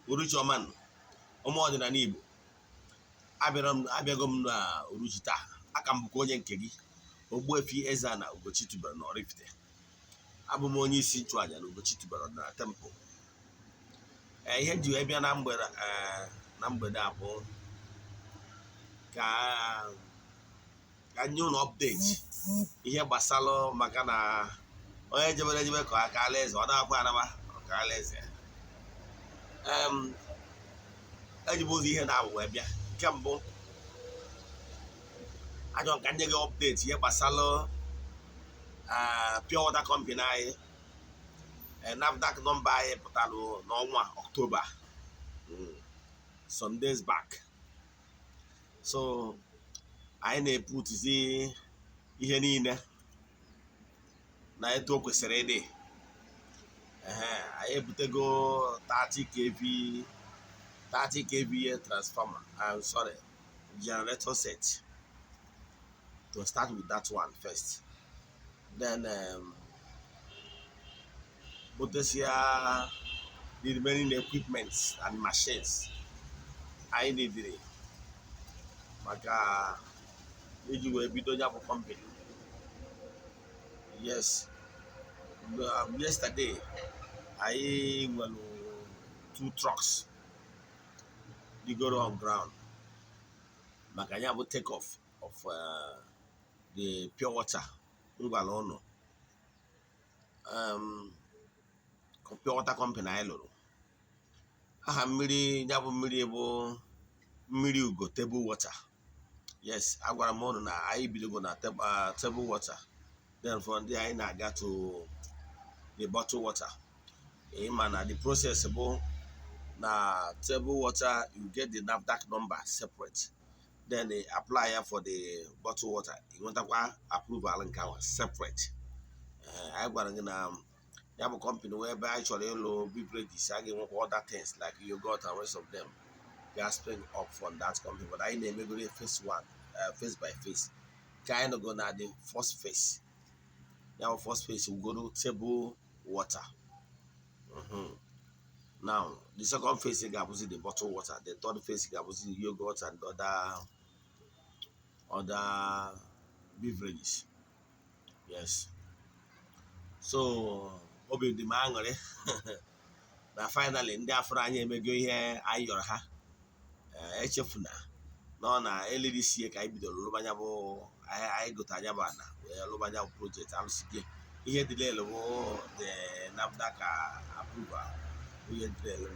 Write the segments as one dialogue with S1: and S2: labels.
S1: Uruchi ọma nụ, ụmụ ọdịnala Igbo. Abịara m, abịago m na uruchi taa. Aka m bụkwa onye nke gị, Ogbuefi Eze-Ana Ugochi tubelu na Oraifite. Abụ m onye isi nchụaja na Ugochi tubelu ọdịnala temple. Ee, ihe m ji wee bịa na mgbede a bụ ka nye ụnụ update ihe gbasara, maka na onye jebere ejebe ka aka ala eze, ọ na-akwa anaba ọka ala eze. Eji m ụzọ ihe na-abụ wee bịa. Nke mbụ, achọrọ m ka nye gị update ihe gbasara pure water company anyị. NAFDAC number anyị pụtara n'ọnwa Ọktoba, some days back. So anyị na-eputizi ihe niile na etu o kwesịrị ịdị. Ehe, anyị ebutego 30 kV, 30 kVA transformer, I'm sorry, generator set, to start with that one first. Then butesia the remaining equipment and machines anyị nidiri maka iji wee bido ya bụ company. Yes, yesterday anyị nwere two trucks digoro on ground maka ya bụ take off of the pure water. M gwara ụnụ, pure water company anyị lụrụ, aha mmiri ya bụ mmiri bụ Mmiri Ugo table water. Yes, agwara m ụnụ na anyị bidogo na table water, then from there anyị na-aga to the bottle water. Ịma na the process bụ na table water, you get the NAFDAC number separate, then they apply ya for the bottle water, ị nwetakwa approval nke ahụ separate. Anyị gwara gị na ya bụ company wee ebe anyị chọrọ ịlụ beverages, a ga-enwekwa other things like yogurt and rest of them ga spring up from that company, but anyị na-emegoro phase one, phase by phase. Ka anyị nọgo na the first phase, ya bụ first phase wugoro table water. Now the second phase ga-abụzi the bottle water, the third phase ga-abụzi yogurt and other beverages. Yes, so obi dị m aṅụrị na finally ndị afọrọ anyị emego ihe anyị yọrọ ha. Echefuna na ọ na eliri sie ka anyị bidoro lụbanya bụ anyị gote anya bụ ana wee lụbanya bụ project alụsige. Ihe dị lelu bụ the NAFDAC approval, ihe dị lelu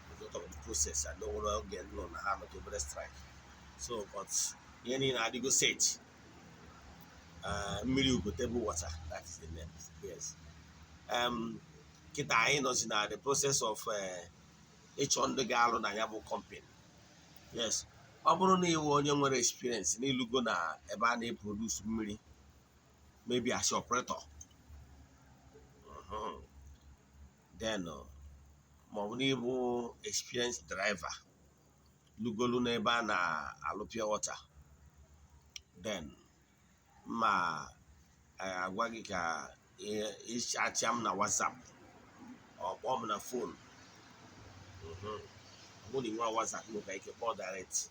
S1: because of the process and o nwere oge nọ na ha nọta obere strike. So but ihe niile adịgo set. Mmiri Ugo table water, that is the name. Yes, kịta anyị nọzi na the process of ịchọ ndị ga-alụ na ya bụ company. Yes, ọ bụrụ na iwu onye nwere experience n'ilugo na ebe a na-eproduce mmiri, maybe as operator, then ma ọ bụ n'ịbụ experienced driver lugolu n'ebe a na-alụ pure water, then ma agwa gị ka ịchatịa m na WhatsApp, ọ kpọọ m na phone. Ọ bụrụ na ị nwere WhatsApp, nwekwa ike kpọọ direct,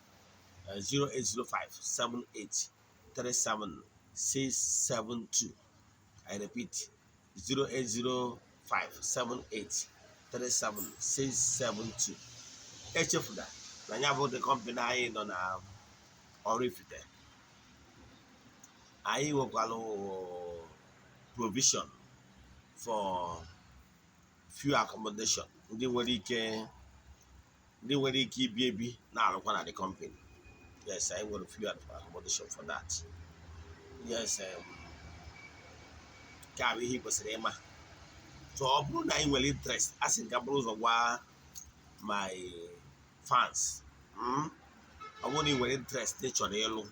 S1: 0805 78 37 672. I repeat, 0805 78 37672. Echefuna na ya bụ the company anyị nọ na Oraifite. Anyị nwekwara provision for few accommodation, ndị nwere ike ibi ebi na-arụkwa na the company. Yes, anyị nwere few accommodation for that. Yes, nke a bụ ihe ị kwesịrị ịma. So ọ bụrụ na anyị nwere interest, a sị nka bụrụ ụzọ gwa my fans, ọ bụrụ na ị nwere interest, ị chọrọ ịlụ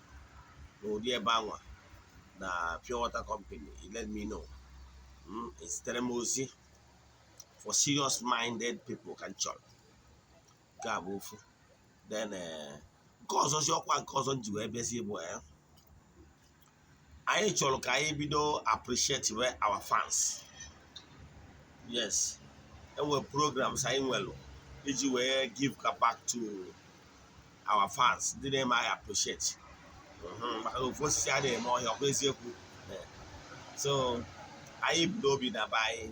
S1: n'ụdị ebe anwa na pure water company, you let me know. Esitere m ozi. For serious minded people ka m chọrọ. Nke a bụ ofu. Then nke ọzọzi, ọkwa nke ọzọ m ji wee bịazie bụ anyị chọrọ ka anyị bido appreciate we our fans. Yes, enwere programs anyị nwere. Iji wee give back to our fans, ndị na-eme anyị appreciate. Maka na ofu osisi a na-eme ọhịa, ọkwa eziokwu? So anyị bido obi na by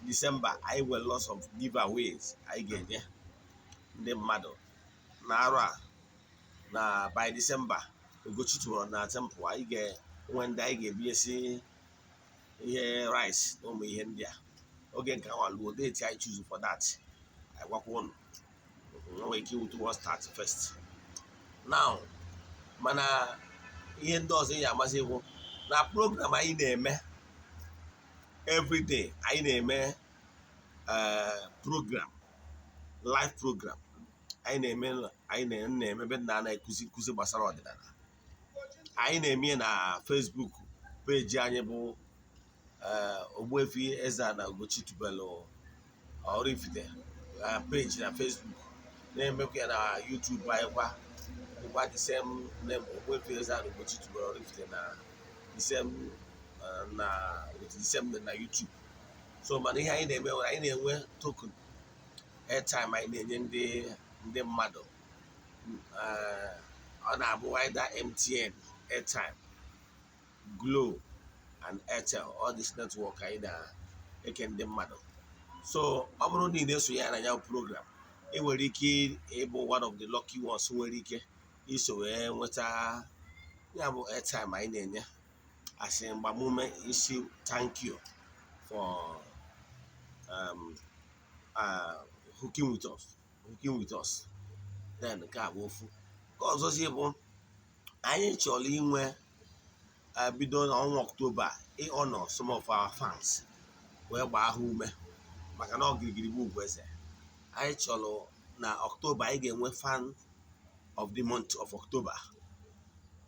S1: December, anyị nwere lots of giveaways anyị ga-enye ndị mmadụ na arụ a. Na by December, Ugochi tụrụ na temple, anyị ga-enwe ndị anyị ga-ebinyesi ihe rice na ụmụ ihe ndị a. Oge nke ahụ luo, date anyị choose for that, anyị gwakwa ụnụ. O nwere ike iwu towards 31st now. Mana ihe ndị ọzọ ị ga-amasị bụ na program anyị na-eme everyday. Anyị na-eme program, live program anyị na-eme. Anyị na-eme ebe nna na-ekuzi nkụzi gbasara ọdịnala. Anyị na-eme na Facebook page anyị bụ Ogbuefi Eze-Ana Ugochi tubelu Oraifite page na Facebook. Na-emekwa ya na YouTube anyị kwa, bụkwa the same name, Ogbuefi Eze-Ana Ugochi tubelu Oraifite, na the same na with the same name na YouTube. So mana ihe anyị na-eme nwere, anyị na-enwe token airtime anyị na-enye ndị mmadụ. Ọ na-abụ either MTN airtime, Glo and Airtel, all this network anyị na-eke ndị mmadụ. So ọ bụrụ na ị na-esonye ya na ya program, ị nwere ike ịbụ one of the lucky ones nwere ike iso wee nweta ya bụ airtime anyị na-enye asị mgbamume isi thank you for hooking with us. Then nke a bụ ofu. Nke ọzọzi bụ anyị chọrọ inwe, bido n'ọnwa Ọktoba, ịhonor some of our fans wee gbaa ha ume, maka na ọ girigiri bụ ugwu eze. Anyị chọrọ na Ọktoba, anyị ga-enwe fan of the month of October.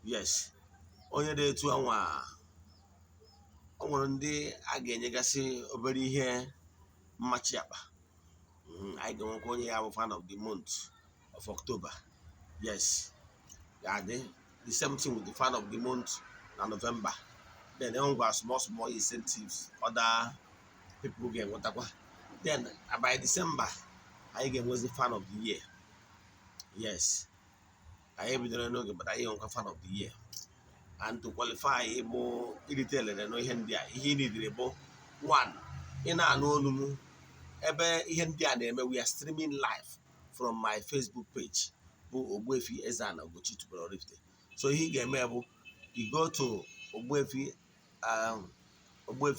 S1: Yes, onye dị etu anwa, o nwere ndị a ga-enyegasị obere ihe mmachi akpa. Anyị ga-enwekwa onye ya bụ fan of the month of October. Yes, ga-adị the same thing with the fan of the month na November. Then enwekwa small small incentives other people ga-enwetakwa. Then by December, anyị ga-enwezi fan of the year. Yes, anyị bidoro n'oge, but anyị enwekwa fan of the year. And to qualify bụ irite elele n'ihe ndị a, ihe ị nidiri bụ one, ị na-anụ olu m ebe ihe ndị a na-eme. We are streaming live from my Facebook page bụ Ogbuefi Eze-Ana Ugochi tubelu Oraifite. So ihe ị ga-eme bụ you go to Ogbuefi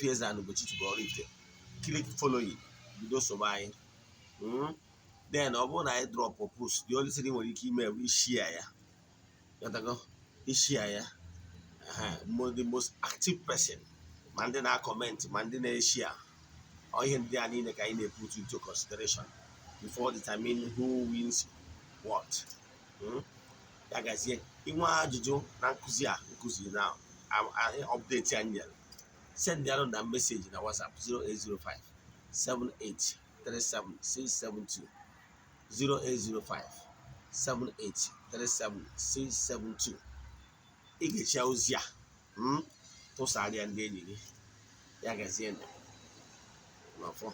S1: Eze-Ana Ugochi tubelu Oraifite, click following, bido sobe anyị. Then ọ bụrụ na anyị drop post, the only thing ị nwere ike ime bụ ishare ya. Ghọtago? Ishare ya. The most active person, ma ndị na-acomment, ma ndị na-eshare, ọ ihe ndị a niile ka anyị na-put into consideration before determine who wins what. Ya gazie. Inwe ajụjụ na nkụzi a nkụzi na update anyị nyere, send ya na message na WhatsApp 0805 7837 672, 0805 7837 672. Ị ga-eche ozi a, tụsara ya ndị enyi gị. Ya gazie n'ọfọ.